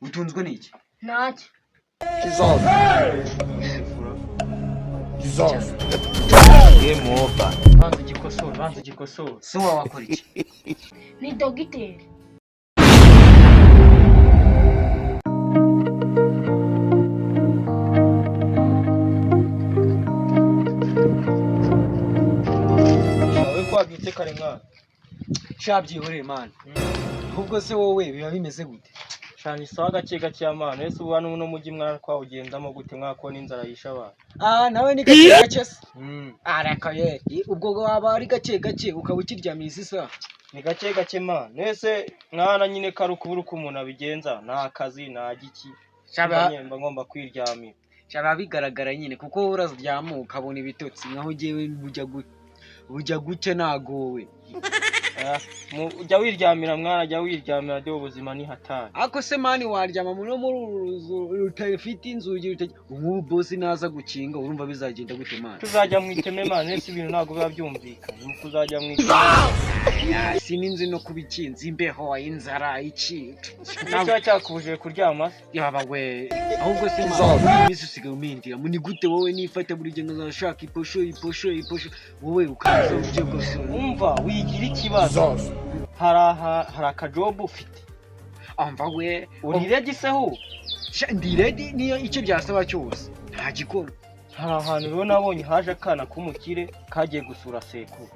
Utunzwe n'iki? Ntacyo. Game over. Banza ugikosore, banza ugikosore. So wawe akora iki? Ni dogiteri. Wowe ko wabyutse kare mwana? Sha byihorere man. Ahubwo se wowe biba bimeze gute? Shana isaha gake gake y'amana. Ese ubu hano uno mujyi mwana twawugendamo gute mwako n'inzara yishe abantu? Ah, nawe ni gake gake se. Arakaye. Ubwo waba ari gake gake ukaba ukiryamiye izi saha. Ni gake gake man. Ese mwana nyine kari ukubura uko umuntu abigenza, nta kazi nta giki. Shaba Mba ngomba kwiryamira. Shaba bigaragara nyine kuko uraryama ukabona ibitotsi nkaho ugiye bujya guke nagowe. Ujya wiryamira mwana, jya wiryamira de ubuzima ni hatari. Ako se mani waryama muri uru rutafite inzugi ubu boss naza gukinga urumva bizagenda gute mani? Tuzajya mu iteme mani, ese ibintu ntabwo biba byumvikana. Ni kuzajya mu iteme. Sininzi no kubikinza imbeho inzara iki. Nicyo cyakubujije kuryama se? Yaba we ahubwo se mani iminsi usigaye umindira ni gute wowe nifata buri gihe nkazashaka iposho iposho iposho wowe ukaza ugiye gusura. Umva wigira ikibazo. Hari akajobu ufite. Amva we uri ready se ho? Ndi ready niyo icyo byasaba cyose nta gikora. Hari ahantu rero nabonye haje akana k'umukire kagiye gusura sekuru.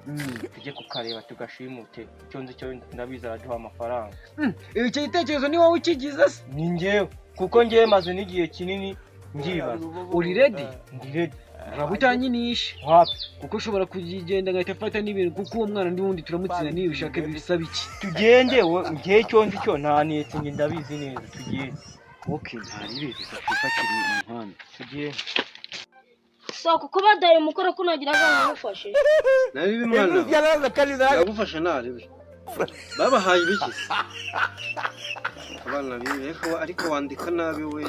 Tujye kukareba tugashimute. Icyo nzi cyo ndabizi araduha amafaranga. Icyo gitekerezo ni wowe ukigize se? Ni njyewe kuko njyewe maze n'igihe kinini ngibaza. Uri ready? Ndi ready. Uraba utanyinisha wapi? Kuko ushobora kugenda ngahita afata n'ibintu kuko uwo mwana n'ubundi turamutsinda niyo ushaka bisaba iki? Tugende ngiye icyo nzi cyo ntanetse njye ndabizi neza tugende. Okay, ntaribe gusa twifatire umuhanda. Tugende. So kuko badaye umukoro ko nagira ngo ngufashe. Naribe mwana. Ndagufasha naribe. Babahaye ibiki? Abana bibe ariko wandika nabi we.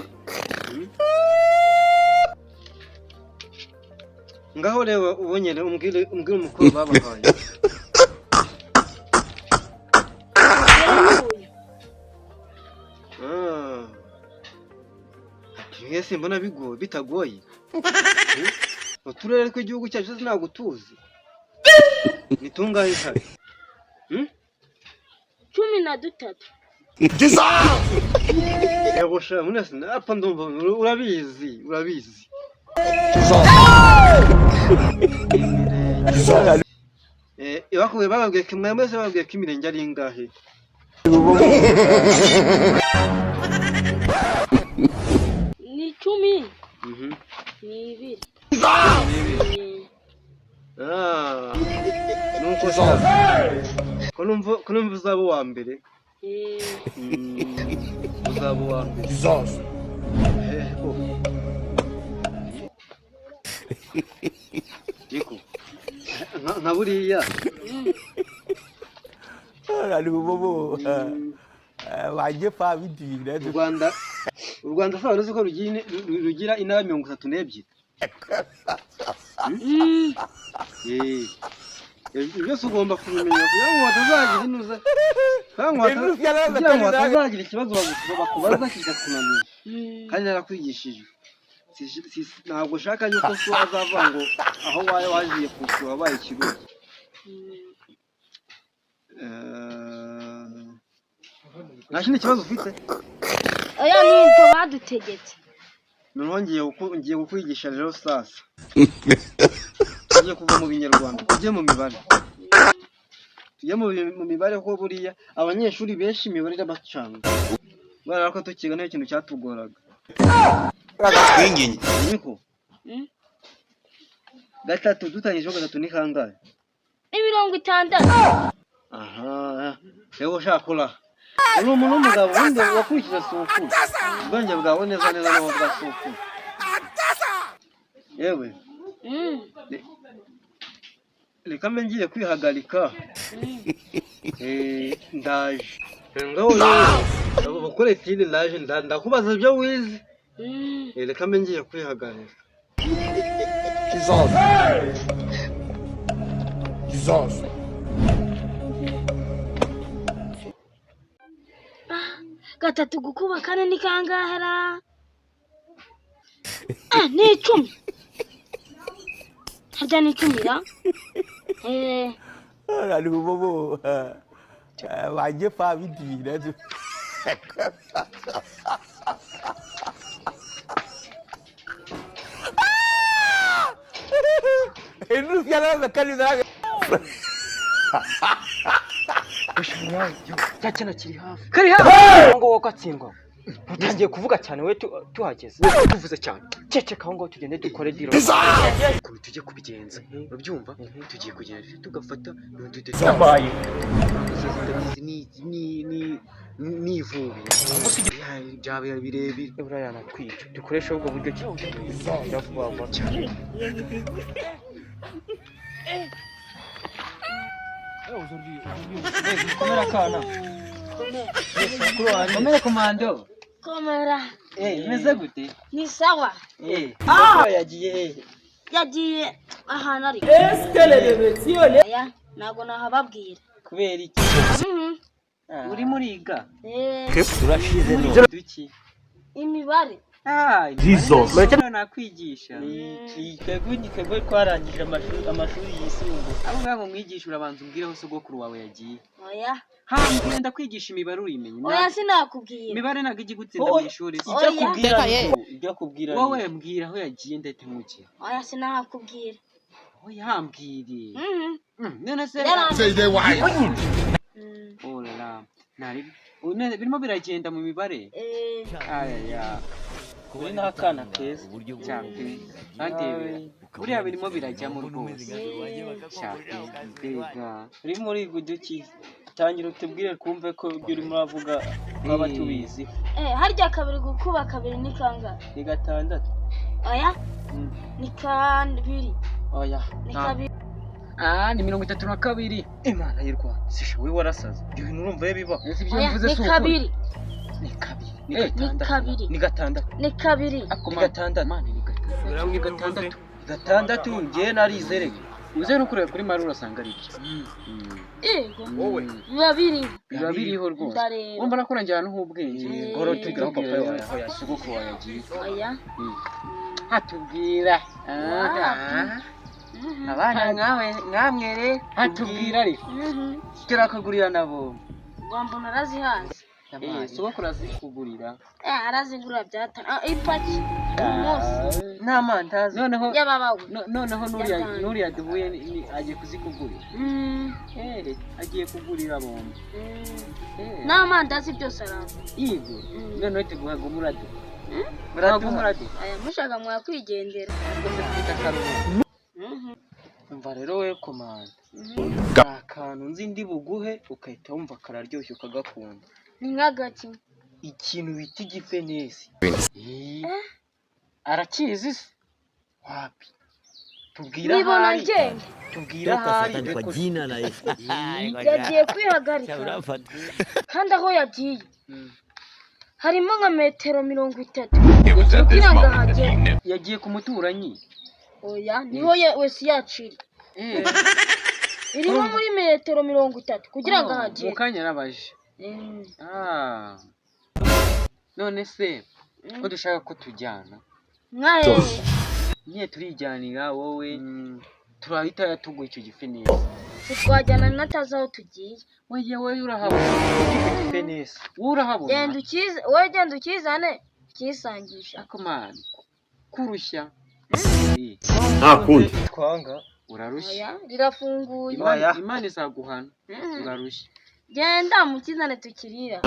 Ngaho reba ubonyere umbwire umukoro babahaye. Mwese mbona bigoye bitagoye. Uturere tw'igihugu cyacu ntabwo tuzi. Ni tungahe hari? 13. Yego sha munese napfa ndumva urabizi urabizi. Bakubwiye bababwiye ko mwese bababwiye ko imirenge ari ingahe? Ni 10. Ni 2. Nuko ko numva uzaba uwa mbere. Uzaba uwa mbere. Yego. Nka buriya. U Rwanda se wari uzi ko rugira intara 32? Byose ugomba kubimenya kugira ngo batazagira inuza, kugira ngo batazagira ikibazo bakubaza kikakunanira. Kandi narakwigishije. Ntabwo ushaka yuko so azavuga ngo aho wagiye kusura wabaye ikirundi. Nta kindi kibazo ufite? Oya ni ibyo badutegetse. Noneho ngiye kukwigisha rero sasa. Tugiye kuva mu binyarwanda tujye mu mibare. Tujye mu mibare kuko buriya abanyeshuri benshi imibare irabacanga. Kubera ko tukiga nta kintu cyatugoraga. Niko. 3 dutangije 3 ni kangahe? Ni 60. Aha. Rero ushaka kora. Uri umuntu w'umugabo wundi wakurikije suku. Ubwenge bwawe neza neza n'ubwo bwa suku. Yewe. Reka mbe ngiye kwihagarika. Ndaje. Ngaho rero bakore tini ndaje ndakubaza ibyo wize. Reka mbe ngiye kwihagarika. Gatatu gukuba kane ni kangahe ra? Ni 10. Harya ni 10 ra? Bobo wajye fa bidira. Cyakina kiri hafi. Kari hafi. Ngo wowe katsindwa. Utangiye kuvuga cyane we tuhageze. Tuvuze cyane. Ceceka aho ngaho tugende dukore diro. Ukuntu tujye kubigenza. Urabyumva? Tugiye kugenda tugafata n'undi Yabaye. Ni ni ivubi. Byaba birebire. Ibura yanatwica. Dukoreshe ubwo buryo ki. Ndavuga cyane. Komera kana. Komera komando. Komera. Imeze gute? Ni sawa. Yagiye hehe? Yagiye ahantu ari. Oya, ntabwo nahababwira. Kubera iki? Uri muriga? Turashize none. Duki. Imibare. Jesus. Nakwigisha. Twebwe twarangije amashuri yisumbuye. Abo ngabo mwigisha urabanza umbwire aho sogokuru wawe yagiye. Oya. Hambwira ndakwigisha imibare uyimenye. Oya sinakubwira. Imibare ntabwo ijya igutsinda mu ishuri. Oya. Ibyo akubwira. Wowe mbwira aho yagiye ndahita mukira. Oya sinakubwira. Oya hambwire. None se. Oh la la. Nari birimo biragenda mu mibare. Aya. Uri n'akana keza cyane. Andebera. Buriya birimo birajyamo rwose. Cyane. Mbega. Uri muri guduki. Tangira utubwire twumve ko ibyo urimo uravuga twaba tubizi. Harya kabiri gukuba kabiri ni kangahe? Ni 6. Oya. Ni kabiri. Oya. Ni kabiri. Ni 32. Imana y'u Rwanda. Sisha we warasaze. Ibyo bintu urumva biba. Ibyo mvuze Ni kabiri. Ni kabiri. Ni Ni kabiri. Ni 6. Ni kabiri. Ni 6. Ni 6. 6 ngiye narizereye. Uze no kureba kuri mari urasanga ari byo. Yego. Biba biriho. Biba biriho rwose. Wumva nakurangira ahantu h'ubwenge. Ngoro tubwira aho papa wawe sogokuru wawe yagiye. Oya. Hatubwira. Abana nkamwe re hatubwira ariko. Turakugurira nabo. Ngomba narazihaze. Sogokuru azikugurira. Arazigura byata. Ipaki. Umunsi. Nta mandazi. Noneho yababawe. Noneho nuriya duhuye agiye kuzikugurira. Agiye kugurira bombi. Nta mandazi byose arangwa. Yego. Noneho tuguhaga umurado. Murado. Aya mushaka mwakwigendera. Umva rero we komanda. Akantu nzi ndi buguhe ukahita wumva kararyoshye ukagakunda. Ni nk'agaki. Ikintu bita igifenesi. Arakizi se? Wapi? Tubwira nibona ahari. ngende. Tubwira ahari. Kwa jina la Yesu. Yagiye kwihagarika. Kandi aho yagiye harimo nka metero 30. Kugira ngo ahagere. Yagiye ku muturanyi. Oya, niho wese yacira. Irimo muri metero 30 kugira ngo ahagere. Mu kanya arabaje. None se ko dushaka ko tujyana? Mwahe. Nyine turijyanira wowe turahita tuguha icyo gifenesi. Twajyana natazi aho tugiye. Wewe wowe urahabona Igifenesi. Wowe urahabona. Genda ukize, wowe genda ukizane ukisangisha. Ako man kurushya. Nta kundi. Twanga. Urarushya. Oya, rirafunguye. Imana izaguhana. Urarushya. Genda mukizane tukirira.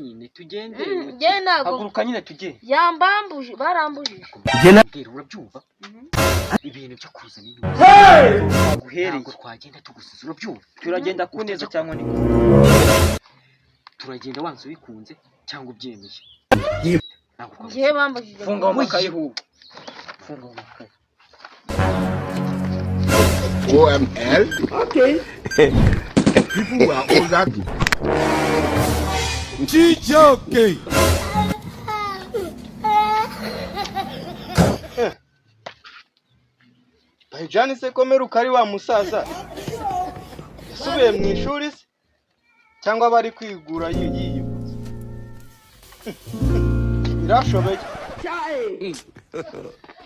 Nyine tugende. Genda haguruka nyine tujye. Yambambuje, barambujije. Mbwira urabyumva? Ibintu byo kuzana ibintu. Guhereye. Ntabwo twagenda tugusize urabyumva? Turagenda ku neza cyangwa ni turagenda wanze ubikunze cyangwa ubyemeye. Ngiye bambujije. Funga amakaye ahubwo. Funga amakaye. OML. Okay. People were older. Chijoke. Bahijani se komera ukari wa musaza yasubiye mu ishuri se cyangwa bari kwigura yiyibuze. Birashobeye.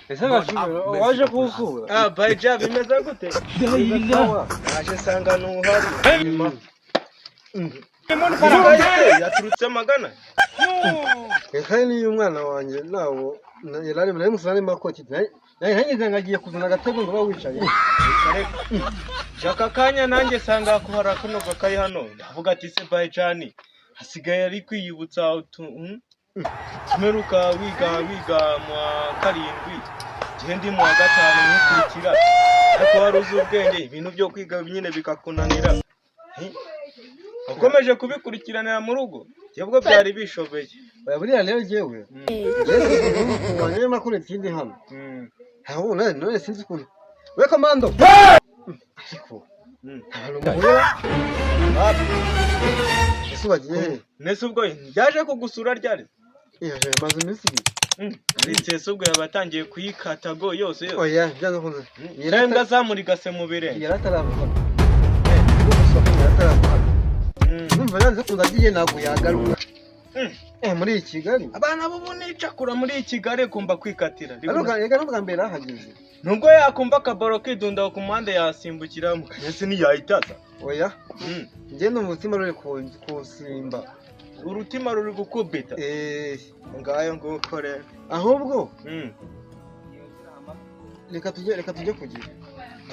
Ese gashobora waje kunsura? Ah, bayija bimeze gute? Naje sanga ntuhari. Yaturutse magana. Reka niyo umwana wanjye nawo yarari muri musana makoti. Nari ngagiye kuzana agatego ngo bawicaye. Jaka kanya nanjye sanga kuhara kano kari hano. Ndavuga ati se bayijani hasigaye ari kwiyibutsa utu tumeruka wiga mu wa karindwi gihe ndi mu wa gatanu nkukurikira, ariko wari uzi ubwenge ibintu byo kwiga nyine bikakunanira. Ukomeje kubikurikiranira mu rugo ubwo byari bishobeye. Buriya rero jyewe wanjye makuru ikindi hano ntabwo none sinzi ukuntu we komando ariko abantu muhura ese wagiye he? Nese ubwo yaje kugusura ryari? Yaje maze iminsi ibiri. Ese ubwo yabatangiye kuyikatago yose yose? Oya byanze kunze. Nyirembwa zamurigase mu birenge. Yarataravuga. Numva yanze kunze agiye ntabwo yagaruka. Muri Kigali. Abana bo nicakura muri Kigali kumva kwikatira. Ariko n'ubwa mbere ahageze. Nubwo yakumva akabaro kidunda ku muhanda yasimbukiramo. Ese ntiyahitaza? Oya. Njye numva umutima ruri kusimba. Urutima ruri gukubita. Ngayo nguko rero. Ahubwo reka tujye kugira.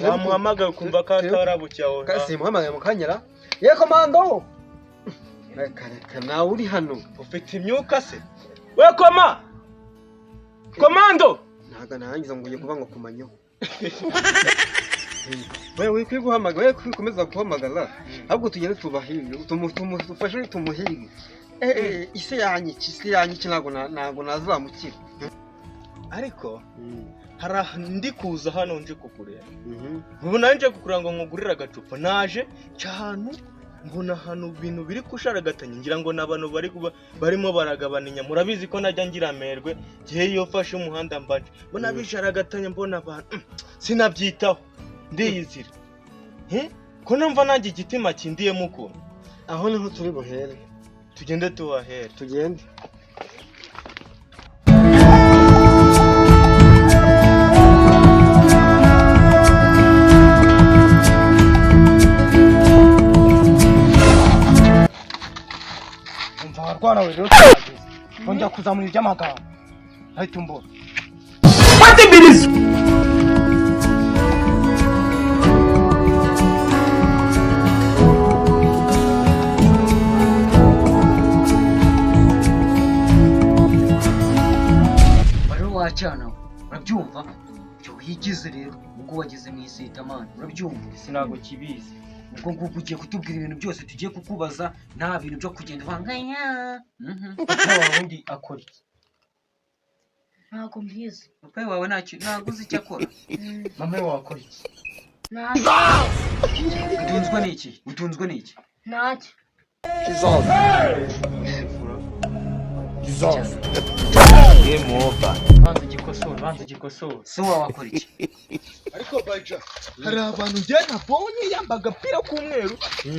Wamuhamagaye ukumva ko atarabukiye aho. Simuhamagaye mukanyera. Ye komando. Reka nawe uri hano. Ufite imyuka se? We koma! Komando! Ntago narangiza ngo ugiye kuba ngo kumanyeho. Wewe wikwiye guhamagara, wewe wikomeza guhamagara. Ahubwo tugende tubahige, tumufashe tumuhige. Ise yanyica ntago nazamukira. Ariko hari ndi kuza hano nje kukureba. Ubu nanje kukureba ngo nkugurire agacupa. Naje cyane mbona hano ibintu biri kusharagatanya ngira ngo n'abantu bari kuba barimo baragabanya. Murabizi ko najya ngira amerwe gihe iyo fashe umuhanda mbanje mbona bisharagatanya mbona abantu sinabyitaho ndiyizira. Ko numva nanjye igitima kindiyemo ukuntu. Aho niho turi buhere. Tugende tubahere. Tugende. Rwana we rero twageze bongera kuzamura iby'amagambo ahita umbona. Rero wacana urabyumva ibyo wigize rero ubwo wageze mu isitamani urabyumva. Sinago kibizi. Ubwo ngubwo ugiye kutubwira ibintu byose tugiye kukubaza nta bintu byo kugenda uvanganya. Papa wawe undi akora iki? Ntabwo mbizi. Papa wawe ntabwo uzi icyo akora. Mama wawe akora iki? Ntacyo. Utunzwe n'iki? Utunzwe n'iki? Ntacyo. Banza igikosora, banza igikosora. So wawe akora iki? Ariko baja hari abantu njye nabonye yambaye agapira k'umweru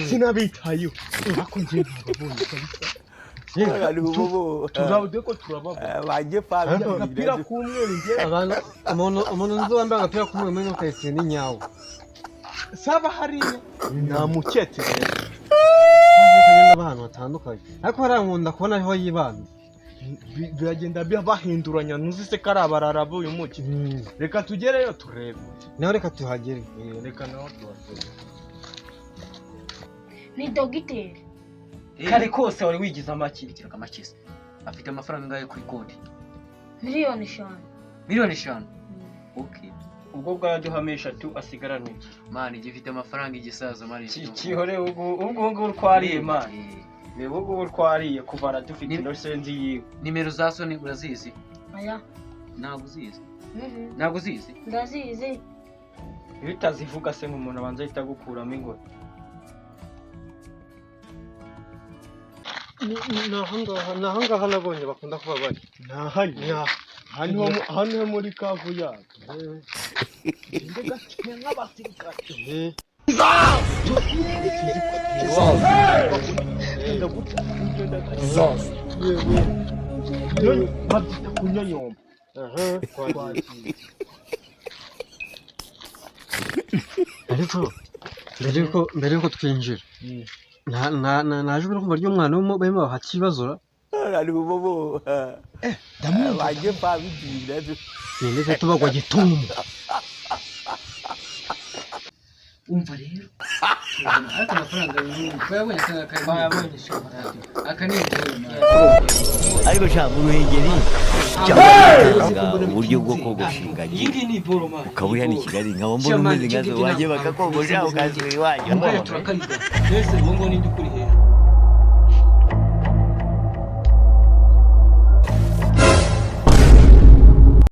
sinabitayeho. Ariko njye ntababonye kabisa. Turabode ko turababona. Agapira k'umweru njye abantu umuntu nzi wambaye agapira k'umweru muri karitsiye ni nyawe. Saba hariya namukete rero. Kagenda ahantu hatandukanye. Ariko hariya nkunda kubona ariho yibanze. Biragenda bahinduranya ntuzi se ko ari abarara b'uyu mujyi. Reka tugereyo turebe. Nawe reka tuhagere. Reka nawe tuhagere. Ni dogiteri. Kare kose wari wigize amaki. Ikiraga amakiza. Afite amafaranga angahe kuri konti? Miliyoni 5. Miliyoni 5? Okay. Ubwo bwaduhame 3 asigarana 2. Mani gifite amafaranga igisaza mani. Kihore ubwo ngubwo twariye mani. Reba ubwo twariye kuva aradufite inosenzi yiwe. Nimero za Soni urazizi? Oya. Ntabwo uzizi. Ntabwo uzizi? Ndazizi. Iyo utazivuga se nk'umuntu abanza ahita agukuramo ingoro. Ni ahangaha nabonye bakunda kuba bari. Ni ahanye. Hano ho muri kavu yabo. Ngende gake nk'abasirikare. Jesus. Babyita kunyonyomba. Ariko mbere yuko twinjira, naje uri kumva ry'umwana barimo baha ikibazora. Ndetse tubagwa gitumo. Umva rero, ariko amafaranga y'ubu twayabonye, twayabonye shabaradiyo aka ni ibyoyo. Ariko sha mu Ruhengeri uburyo bwo kogosha ingagi Iyi ngiyi ni iboro, man. ukaba uri hano i Kigali nkaba mbona umeze nkazo wajye bakakogosha ukazura iwanyu. Mukanya turakariga mbese ubu ngubu ninde ukuri hejuru?